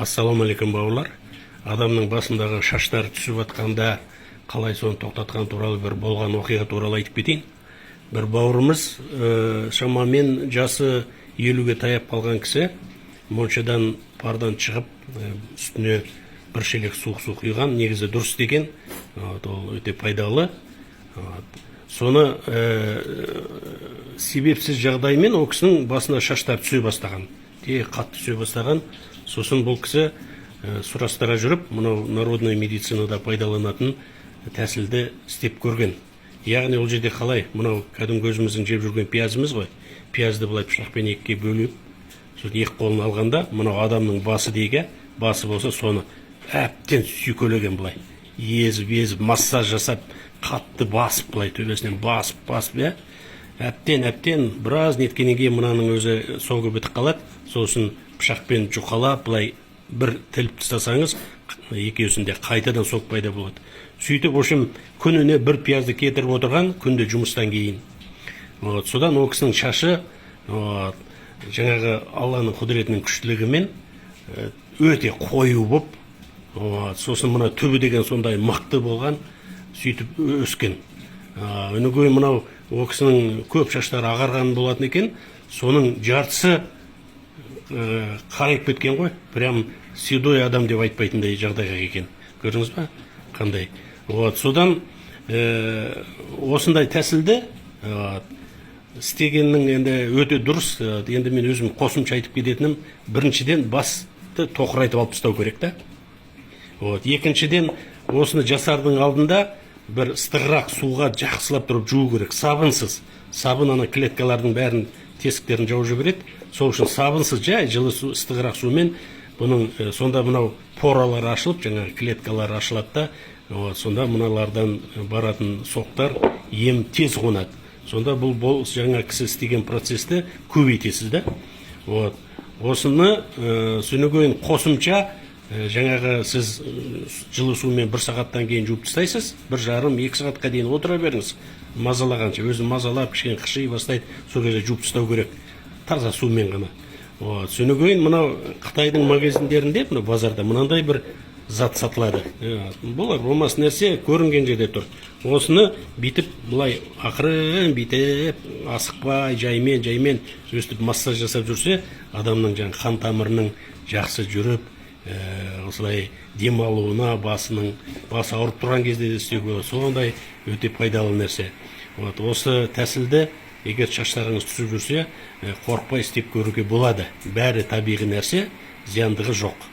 Ассалаумағалейкум, бауырлар! Адамның басындағы шаштары түсіп жатқанда қалай соны тоқтатқан туралы бір болған оқиға туралы айтып кетейін. Бір бауырымыз, шамамен жасы 50-ге таяп қалған кісі, моншадан пардан шығып, үстіне бір шелек суық су құйған. Негізі дұрыс деген, вот, ол өте пайдалы. Вот. Соны себепсіз жағдаймен ол кісінің басына шаштар түсе бастаған, те қатты түсе бастаған. Сосын бұл кісі сұрастыра жүріп, мынау народный медицинада пайдаланатын тәсілді істеп көрген. Яғни ол жерде қалай, мынау кәдімгі өзіміздің жеп жүрген пиязымыз ғой, пиязды былай пышақпен екіге бөліп, сосын екі қолын алғанда, мынау адамның басы дейік, басы болса, соны әбден сүйкелеген, былай езіп езіп массаж жасап, қатты басып, былай төбесінен басып басып, иә, әбден әбден біраз неткеннен кейін мынаның өзі согы бітіп қалады. Сосын пышақпен жұқалап, былай бір тіліп тастасаңыз, екеуісінде қайтадан сок пайда болады. Сөйтіп, в общем, күніне бір пиязды кетіріп отырған, күнде жұмыстан кейін. Вот, содан ол кісінің шашы, вот, жаңағы Алланың құдіретінің күштілігімен өте қою болып, вот, сосын мына түбі деген сондай мықты болған, сөйтіп өскен. Одан кейін мынау ол кісінің көп шаштары ағарған болатын екен, соның жартысы қарайып кеткен ғой, прям седой адам деп айтпайтындай жағдайға келген. Көрдіңіз ба, қандай? Вот, содан осындай тәсілді, вот, істегеннің енді өте дұрыс. Енді мен өзім қосымша айтып кететінім: біріншіден, басты тоқырайтып алып тастау керек та. Вот, екіншіден, осыны жасардың алдында бір ыстығырақ суға жақсылап тұрып жуу керек, сабынсыз. Сабын ана клеткалардың бәрін, тесіктерін жауып жібереді. Сол үшін сабынсыз, жай жылы су, ыстығырақ сумен бұның сонда мынау поралар ашылып, жаңағы клеткалар ашылады да. Вот, сонда мыналардан баратын соктар, ем тез қонады. Сонда бұл жаңа кісі істеген процесті көбейтесіз да. Вот, осыны содан кейін қосымша жаңағы сіз жылы сумен бір сағаттан кейін жуып тастайсыз. 1,5-2 сағатқа дейін отыра беріңіз, мазалағанша, өзі мазалап, кішкене қыши бастайды. Сол кезде жуып тастау керек таза сумен ғана. Вот, содан кейін мынау қытайдың магазиндерінде, мынау базарда мынандай бір зат сатылады. Болар болмас нәрсе, көрінген жерде тұр. Осыны бүйтіп былай ақырын, бүйтіп асықпай, жаймен жаймен өстіп массаж жасап жүрсе, адамның жаңағы қан тамырының жақсы жүріп, осылай демалуына, басының басы ауырып тұрған кезде де істеуге болады. Сондай өте пайдалы нәрсе. Вот, осы тәсілді егер шаштарыңыз түсіп жүрсе, қорықпай істеп көруге болады. Бәрі табиғи нәрсе, зияндығы жоқ.